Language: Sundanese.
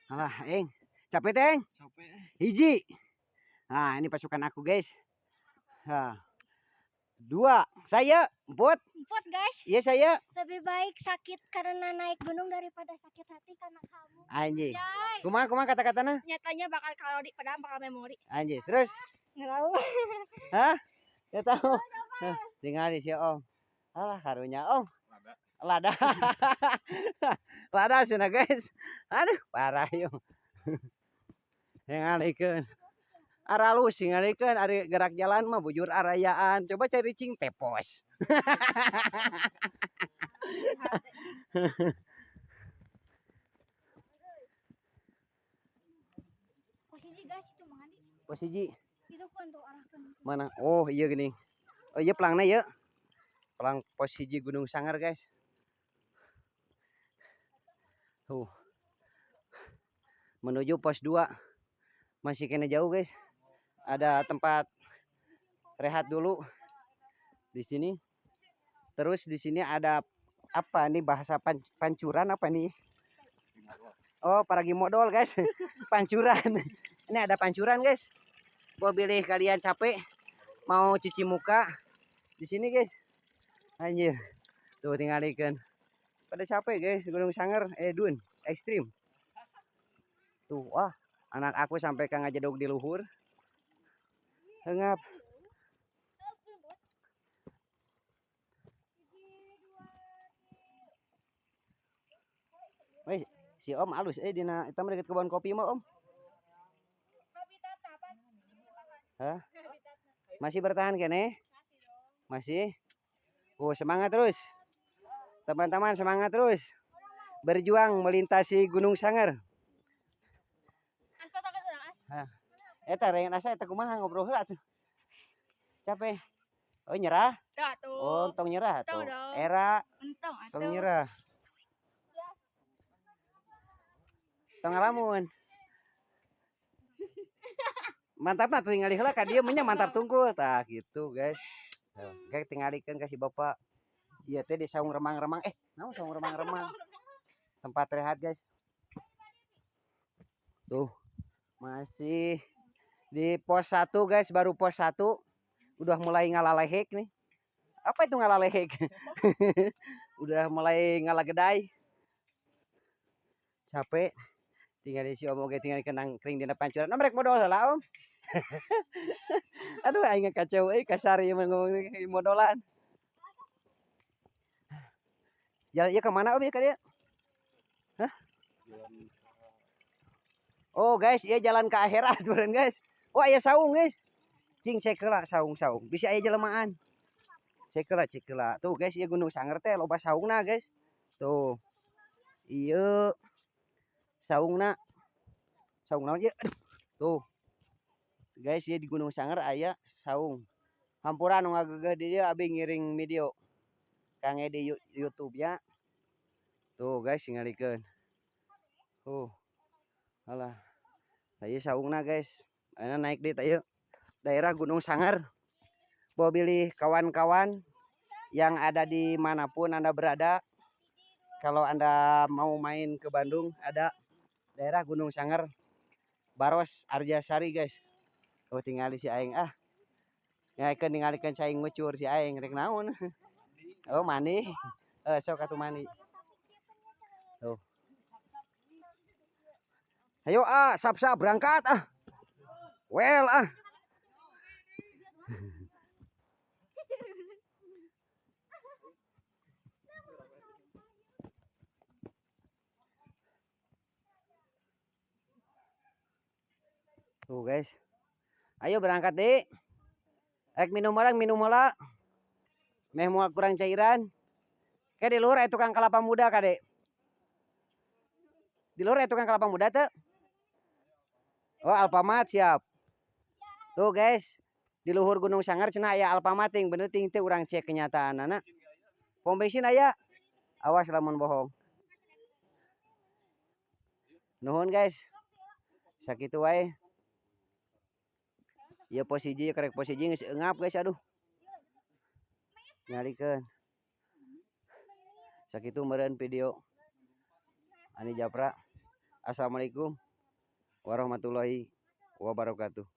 Alah, eng. Capek teh, Eng? Capek. Hiji. Nah, ini pasukan aku, guys. Nah. 2. Saya, Emput. Emput, guys. Iya, saya. Lebih baik sakit karena naik gunung daripada sakit hati karena kamu. Anjing. Kumaha, kumaha kata-katana? Nyatanya bakal kalori, padahal bakal memori. Anjing. Terus? Nggak tahu. Hah? Nggak tahu. Hah, tinggal di si Om. Alah, karunya Om. Lada. Lada. Lada sudah, guys. Aduh, parah yuk. Ngalikeun. Aralus ngalikeun ari gerak jalan mah bujur arayaan. Coba cari cing tepos. Posisi guys itu Mang Andi. Posisi. Itu pun tuh arahkan. Mana? Oh, iya gini. Oh iya pelangna ya. Pelang pos hiji Gunung Sangar, guys. Tuh. Menuju pos 2. Masih kena jauh, guys. Ada tempat rehat dulu di sini. Terus di sini ada apa nih, bahasa pancuran apa nih? Oh, paragi modal, guys. Pancuran. Ini ada pancuran, guys. Gua pilih kalian capek mau cuci muka di sini, guys. Anjir. Tuh tingalikeun. Pada capek, guys, Gunung Sangar, Dun, ekstrim. Tuh, wah, anak aku sampai ka ngajedog di luhur. Hengap. Weh, si Om halus dina eta mah deket kebun kopi mah, Om. Hah? Masih bertahan kene? Masih? Oh, semangat terus. Teman-teman semangat terus. Berjuang melintasi Gunung Sangar. Hah. Eta rengan asa eta kumaha ngobrol heula atuh. Capek. Oh, nyerah? Oh, tong nyerah atuh. Era. Tong nyerah. Tong ngalamun. Mantap lah tinggal heula ka dieu mah nya mantap tungkul tah gitu, guys. Tuh, kayak tingalikeun ka si bapak. Ieu teh di saung remang-remang. Naon saung remang-remang? Tempat rehat, guys. Tuh. Masih di pos 1, guys, baru pos 1. Udah mulai ngalalehek nih. Apa itu ngalalehek? Udah mulai ngalagedai. Capek. Tinggal di si Om oge tinggal kenang kering dina pancuran. Om rek modal heula, Om. Aduh aing kacau euy, kasar ieu mah ngomong modolan. Jalan ieu ke mana, Om, ieu ka dieu? Hah? Oh, guys, ieu jalan ke akhirat beureun, guys. Oh, aya saung, guys. Cing cek heula saung-saung. Bisi aya jelemaan. Cek heula, cek heula. Tuh, guys, ieu Gunung Sangar teh loba saungna, guys. Tuh. Ieu saungna. Saung naon ieu? Aduh. Tuh. Guys, ieu di Gunung Sangar aya saung. Hampura nu ngagegeh di dieu abi ngiring video. Kang Edi YouTube ya. Tuh, guys, ningalikeun. Tuh. Alah. Tah ieu saungna, guys. Ayeuna naik deui tah ieu. Daerah Gunung Sangar. Bawa bilih kawan-kawan yang ada di manapun Anda berada. Kalau Anda mau main ke Bandung, ada daerah Gunung Sangar, Baros, Arjasari, guys. Oh, tingali si aing ah. Ngalikeun ningalikeun cai ngucur si aing rek naon. Oh, mandi. Sok atuh mandi. Tuh. Ayo ah, sap-sap berangkat ah. Well ah. Tuh, guys. Ayo berangkat, Dik. Rek minum heula, minum heula. Meh moal kurang cairan. Ke di luhur aya tukang kelapa muda kade. Di luhur aya tukang kelapa muda teu? Oh, Alfamart siap. Tuh, guys. Di luhur Gunung Sangar cenah aya Alfamart ting bener ting teu urang cek kenyataanana. Pom bensin aya. Awas lamun bohong. Nuhun, guys. Sakitu wae. Ieu pos hiji karek pos hiji geus eungap, guys, aduh. Nyalikeun. Sakitu meureun video Ani Japra. Assalamualaikum warahmatullahi wabarakatuh.